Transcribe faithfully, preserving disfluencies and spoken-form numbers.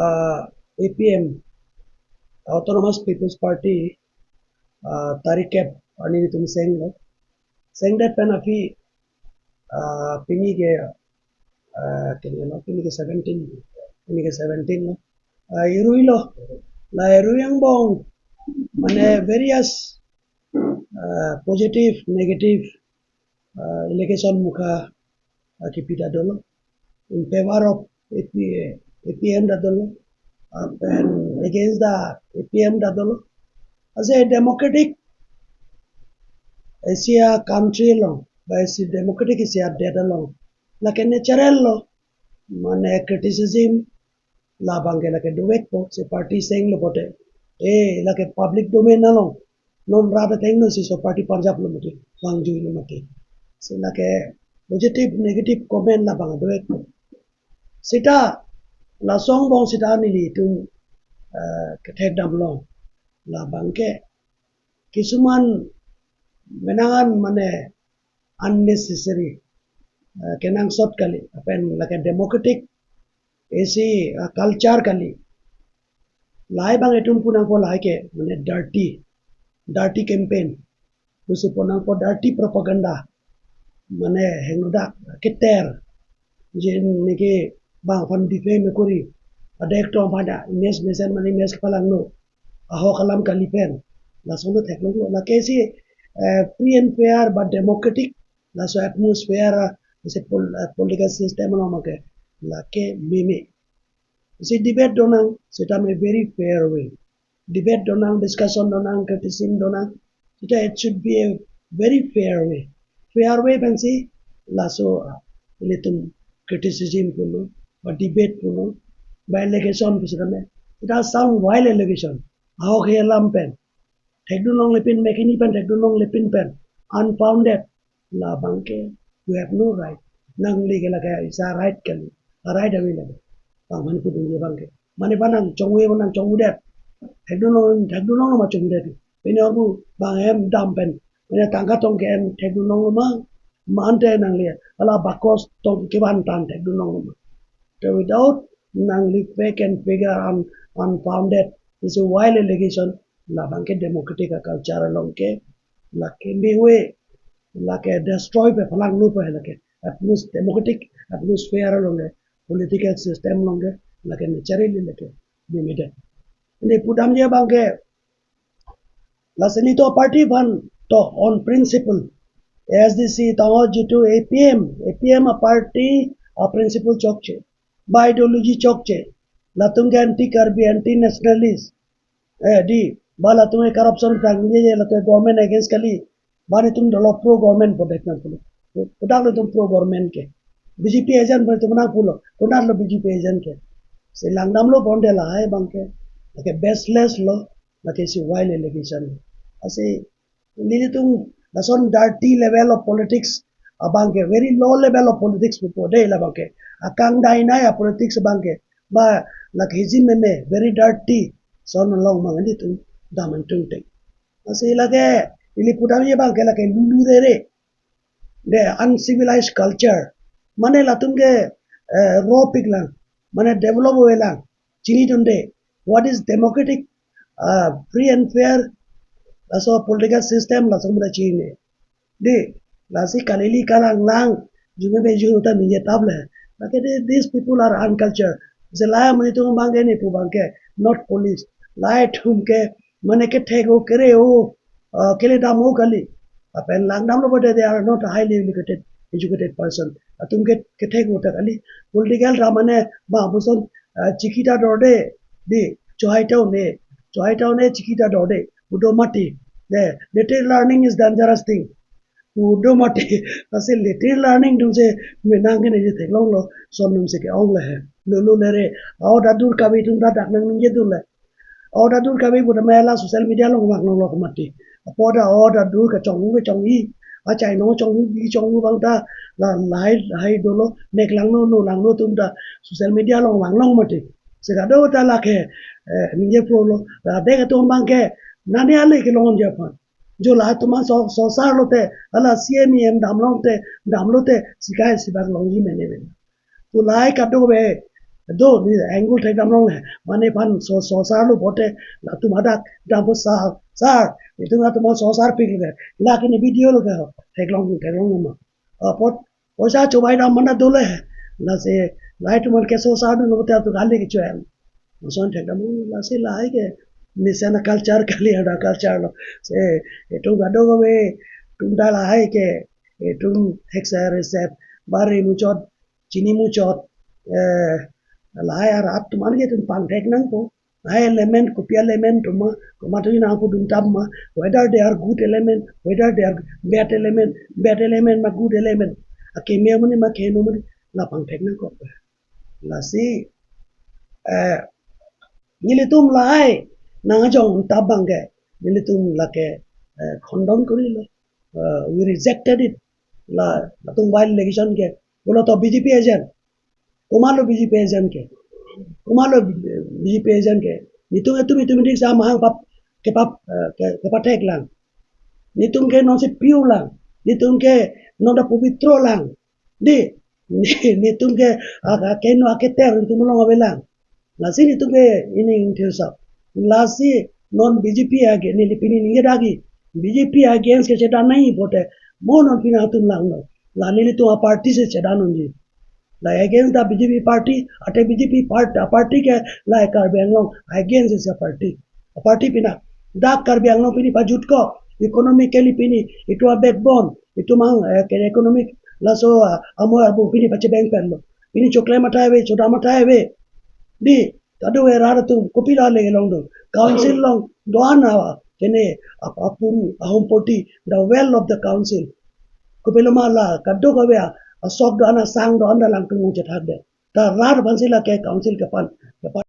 uh, A P M, Autonomous People's Party, uh, tarik kep arni nelitum senglo. Sengdet pen aphi, uh, pini ke, uh, kini lo, pini ke seventeen, pini ke seventeen lo. Uh, irui lo, la irui angbong, mane various, uh, positive, negative, uh, allegation mukha, uh, kipi ta dolo. In favor of A P, A P M ta dolo, uh, and against the A P M ta dolo. As a democratic Asia country along, ba Asia democratic Asia det along, lake natural lo, mane criticism, labang ke lake dovekpo, si party senglo pote. Eh, lake public domain along. Non rat ateng non si so party panjap lo mati, bang jui lo mati. Si lake positive, negative comment labang dovekpo. Seta, laso angbong seta nelitum, eh, kethek damlo. Labang ke, kisuman menangan mane unnecessary, eh, kenangsot kali, lapen lake democratic isi, eh, culture kali. Lahai abang itum punangpo lahai ke, mane dirty, dirty campaign. Pusi punangpo dirty propaganda. Mane henodak keter. Je neke bang aphan defame kori. Adek to aphan image mesen mane image kepalangno. Ahok alam kali pen. Laso no theklonglo. Lake si, eh, free and fair ba democratic. Laso atmosphere, ah, si pol-, ah, political system along make. Lake meme. Si debate donang, seta me very fair way. Debate donang, discussion donang, criticism donang. Seta it should be a very fair way. Fair way pensi, laso, ah, ilitum criticism punon, ba debate punon, ba allegation pu seta me. Seta some vile allegation. Ahok he alam pen. Thekdun longle pin, mekini pen, thekdun longle pin pen. Unfounded. Labang ke, you have no right. Nangli ke lake isa right kali. A right ave lake. Bang mane pudun je abang ke. Mane pa nang chongve, nang chongvedet. Thekdun long, thekdun long ma chongvedet. Pini orbu bang hem dam pen. Pini tangka tong ke hem thekdun long ma. Mante nangli. Ala bakos tong kevan tan thekdun long ma. So without nangli fake and figure un-, unfounded, this is wild allegation, labang ke democratic culture along ke, lake mewe, lake destroy pe phalangno pe lake, atmos-, democratic atmosphere along ke, political system along ke, lake naturally lake, limited. Neli pudamji abang ke, lasi nelitum party aphan to on principle. A S D C ta jitu A P M, A P M a party a principle chokche. Ba ideology chokche. Latum ke anti Karbi, anti nationalist. Eh, dei, ba latum ke corruption tangje, latum government against kali. Ba nelitum dolo pro government pu dek nangpulo. Kodak latum pro government ke. B J P agent pu nelitum nangpulo. Konat lo B J P agent ke. Si langdamlo bonde lahai abang ke. Lake baseless lo. Lake si wild allegation. Lasi nelitum lason dirty level of politics abang ke, very low level of politics pupo dei labang ke. Akangdainai a politics abang ke. Ba lake hiji meme, very dirty. Lason along abang nelitum dam ingtung te. Lasi lake, neli pudamji abang ke lake lulu rere. The uncivilized culture. Mane latum ke, eh, ropik lang. Mane develop ave lang. Chinidunde. What is democratic, uh, free and fair, laso political system, laso mura chinine. Dei, lasi kalili kalanglang, jume be ju ta ningje table. Lake the-, these people are uncultured. Selaya mani tum abang ke neli pu abang ke, not police. Lahai atum ke, mane kethek-o, kere-o, uh, keledam-o kali. Lapen langdamlo bonde they are not highly educated, educated person. Latum ke kethek-o ta kali. Political drama ne ba puson, uh, chikita dorde, dei, chohai ta un-e, chohai ta un-e chikita dorde, pu do mati. Dei, little learning is dangerous thing. Pu do mati, lasi little learning atum si menang ke neli theklonglo, lason atum si ke-ong le he. Lulu rere, a-order dur kabi atum ta dak nang ningje dun le. Order dur kabi pu ta mela social media along vanglonglo mati. Apot ta order dur kachonghu kachonghi. Achainong chonghu bi chonghu abang ta la lahai lahai dolo, nek langno no langno atum ta social media along vanglong mati. Si kado ta lake, eh, ningje pulo. Ladak atum abang ke nani ale kelong japan. Jo la atum so, so sar lote, ala C M E M damlong te, damlote, sikai sibak longji mene mene. Pu lahai kado be, Do, ne angle thekdam longle. Mane aphan so, so sar lo pote, latum hadak dampo sar, sar. Itum latum so sar pik le. Lake ne video lo ke, theklong, theklong ma. Apot, poisa chobei dam mana dole. Lasi, lahai atum an ke so sar do no pote atum kali kecho-en. Lason thekdam longle, lasi lahai ke. Mesen a-culture kali, hadak culture lo. Se, itum kadokave, itum ta lahai ke, itum thekser resep, bari muchot, chini muchot, eh, lahai arat atum an ke itum pangthek nangpo. Lahai element, kopi element atum ma, komat atum nangpudun tam ma, whether they are good element, whether they are bad element, bad element ma good element. Akeme amonit ma kehingno amonit, la pangthek nangkok. Lasi, eh, nelitum lahai nangjoin tabang ke, nelitum lake, eh, condemn korilo. Eh, we rejected it. La, latum wild election ke. Pulo to B J P agent. Komatlo B J P agent ke. Komatlo B J P agent ke. Netum etum etum dik sa mahang pap, kepap, eh, ke, kepathek lang. Netum ke non si pure lang. Netum ke non ta pabitro lang. Di, netum ke, ah, ah, kehingno aketer netum along ave lang. Lasi netum ke ini ingthir sap. Lasi non B J P age, neli pini ningje dagi. B J P against ke chedan nangji pote, mo non pini atum langno. La nelitum a-party si chedan unji. La against the B J P party, ate B J P part-, a-party ke la Karbi Anglong against is a party. A-party pina, dak Karbi Anglong pini pajut ko, economically pini, itum a-backbone, itum ang, eh, ke economic, laso, ah, amo arbu pini pachebeng pen lo. Pini choklem athai ave, chodam athai ave. Di, kadokave rat atum, kopilo le long do. Council along, do-an awa, kene, ap-, apuru, ahompoti, the wealth of the council. Kopilo ma la, kadokave a, asok do-an asang do-an ta langtum chethak de. Ta rat aphansi lake council kepan, kepan.